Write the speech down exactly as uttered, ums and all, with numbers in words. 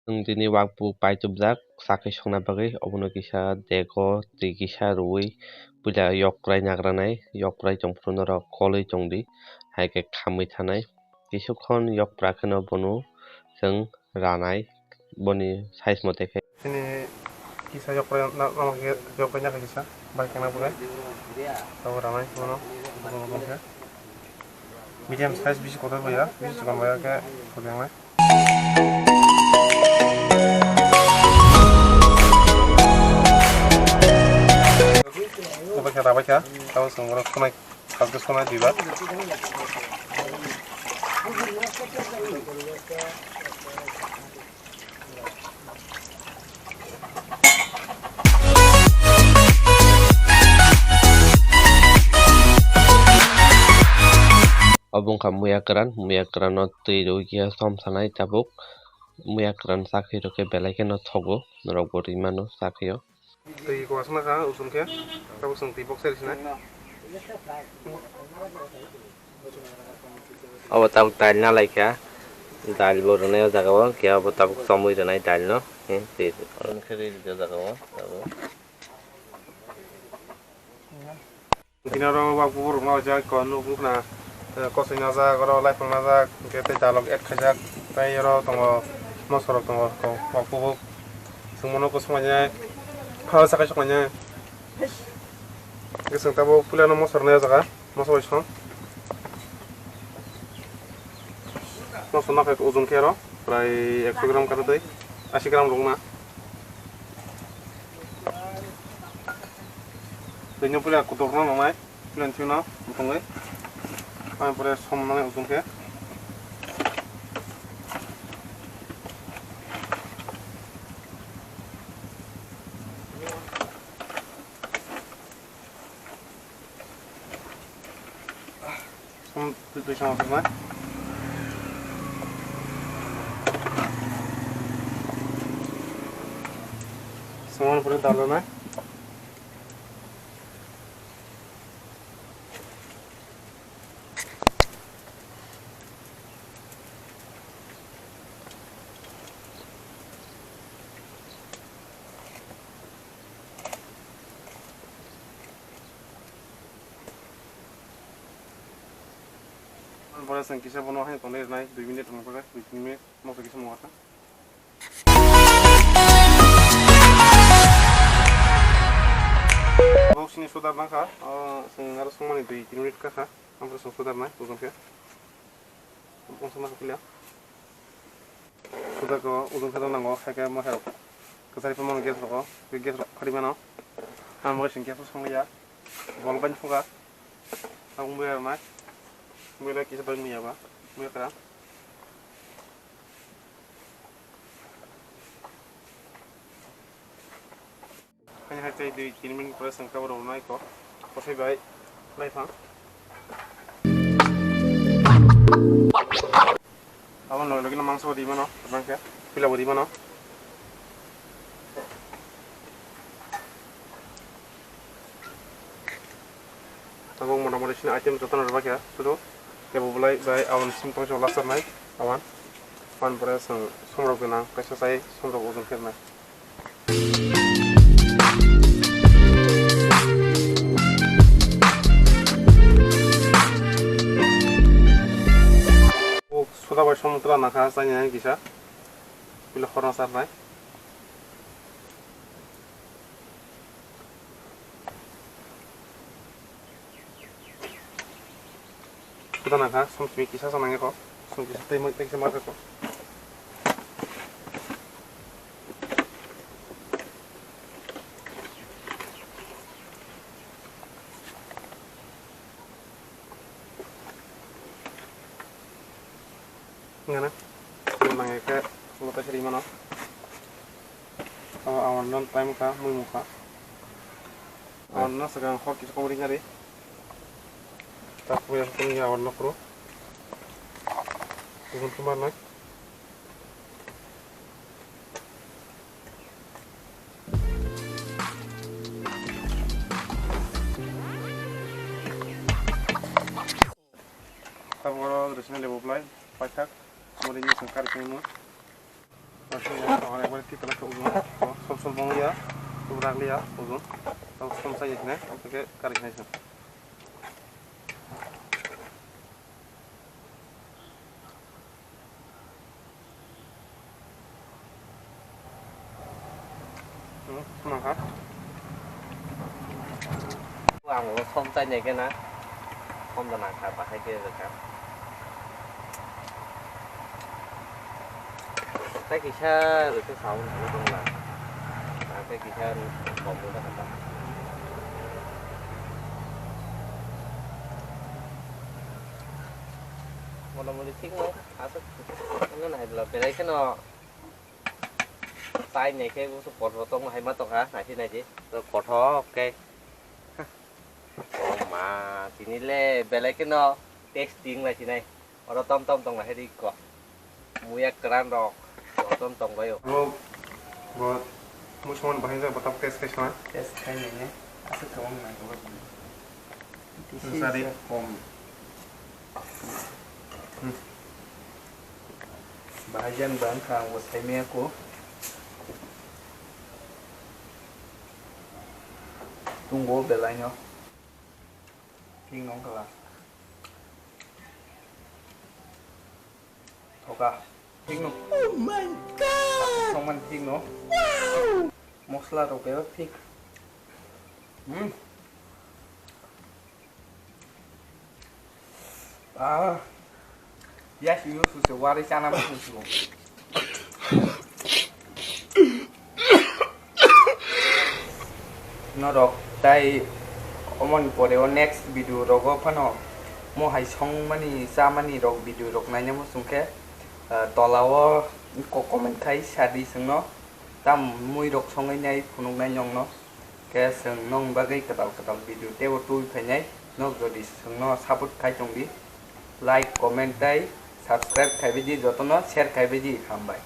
Chwng tini wakbu paitubjak chakhe songna bagwi, obono kisa dego twi kisa rwui puila yokrai nagranai, yokrai tongphuru norok kolwi tongdi, hai khe khamwi thanai. Kisukhon yokpra kheno bono chwng ranai, boni size mote khe. Chini kisa yokrai na, na, yokrai nagwi kisa bai khena pore. Abo ranai bono, bono, bono khe. Medium size bisi kotor baya, bisi chikon baya khe kotor wngnai. Obo khe rabai kha, tamo chwng bono sunai, salke sunai duibar. Obo wngkha muya kwran, muya kwrano twi rwui khe som sanai tabuk. Muya kwran chakhe rw khe belai kheno thogo, norokbo rwi mano chakhe o. Twi kwasna kha usung khe, tabuk chwng twi boksa rw sinai. Obo tabuk dail na lai kha, dail bo rwnai o jaga o, khe obo tabuk chomwi rwnai dail no, he twi rw khe rw rw o jaga o tabuk. Tini oro wak buburok no jak ko nuk nuk na, eh, kosoi najak, oro laifang najak, hingke tei dalok add khaijak, tei oro tongo mosorok tongo, wak bubuk chwng bono kosong lainai, oro sakai sok lainai. Hingke chwng tabuk puila no mosor nai o jaga, moso bai song. Moso no khe ujung khe oro prai ekso gram kato tei asi gram rwng na. Tini puila kutuk no nangnai, puila thik no butongwi. Ang pore som nangnai ujung khe. Som twi twi sama pernai. Saman pore dalonai. Pore chwng kisa bono hai tonwi rwnai dui minute rwna bagwi, dui tin minute moso kisa mungkha. Bo sini sudar nangkha, o chwng aro songmani dui tin minute kakha, ampore chwng sudar nai, bujong khe. Bongso ma khe puila. Suda ko ujung khe nango, hai khe ma khe kwchari phaimano gas rogo, tei gas rok phari mano. Ang bo sing gas rok song ya. Bol bai phuka. Ang bo ya mai. Bo ya kisa bai muya ba. Bo ya kra. Hai hai tei dui tin minute pore chwng khe abo rwnai kok. Kosoi bai laifang. Abo logi logi no mangso bo di mano, kwbang khe pila bo di mano. Tabuk mota moti sini item jotono rwbaikha, sudu kebo bolai bai aboni simi tongsi lasarnai awan. Aboni pore chwng somrok gwnang kaisa chai somrok ujung khe rwnai. Suda bai somudra nangkha chaini kisa pila khorna sarnai. Kuda nangkha, som simi kisa sa nangya kho, som kisa tei tei kisa ma kho. Ngana, nangya khe, lo ta siri mano. Awan non time kha, mui mukha. Awan no swkang hor kisa kobor ringari. Tak puya sukun ya awan no kro. Sukun kumar nai. Tabuk oro rwchapnai lebu bolai paithak, sumari ni chwng kari khe wngmano. Ekbar twi pala khe ujung. Sol sol bong ya. Tubrak liya ujung. Tau som sa yekne. Oke kari khnai sung. Hmm, swnam kha. Ang bo som chai nai khe na, som da nang kha, bahai khe rwkha. Tei kisa rwkhe sao nang tong na, ang tei kisa kom rwkha ta. Motamoti thik no, aswk wngna nai bwla belai kheno. Tai nai khe bo kothok tongma hai ma tongkha, nai khe nai di. Kothok khe. Oh ma, tini le belai kheno tasting nai sinai. Oro tom tom tong nai di ko. Muya kwran rok. Tom tom tong bayo. Bo, bo, musuman bahai ja batam test khe sana. Test khai nai ne. Aswk kwbang nai ko. This is Sorry. a com. Hmm. Bahai jan bang kha ang bo sai maya ko. Tung bo belai no. Thik nong kala. Thoka. Thik no. Oh my God! Songman thik no. Wow! Mosla rok bebak thik. Hmm. Ah. Yes, you should say, what is an amazing. Norok tai omoni pore o next video rogo phano mo hai songmani chamani rok video rok naina muchung khe, ah, tola o ko comment khai sadi chwngno tam mui rok songwi nai phunuknai nongno khe chwng nong bagwi kwtal kwtal video teibo twi phainai. Nok jodi chwngno support khai tongdi, like comment tei subscribe khaibai di, jotono share khaibai di, hambai.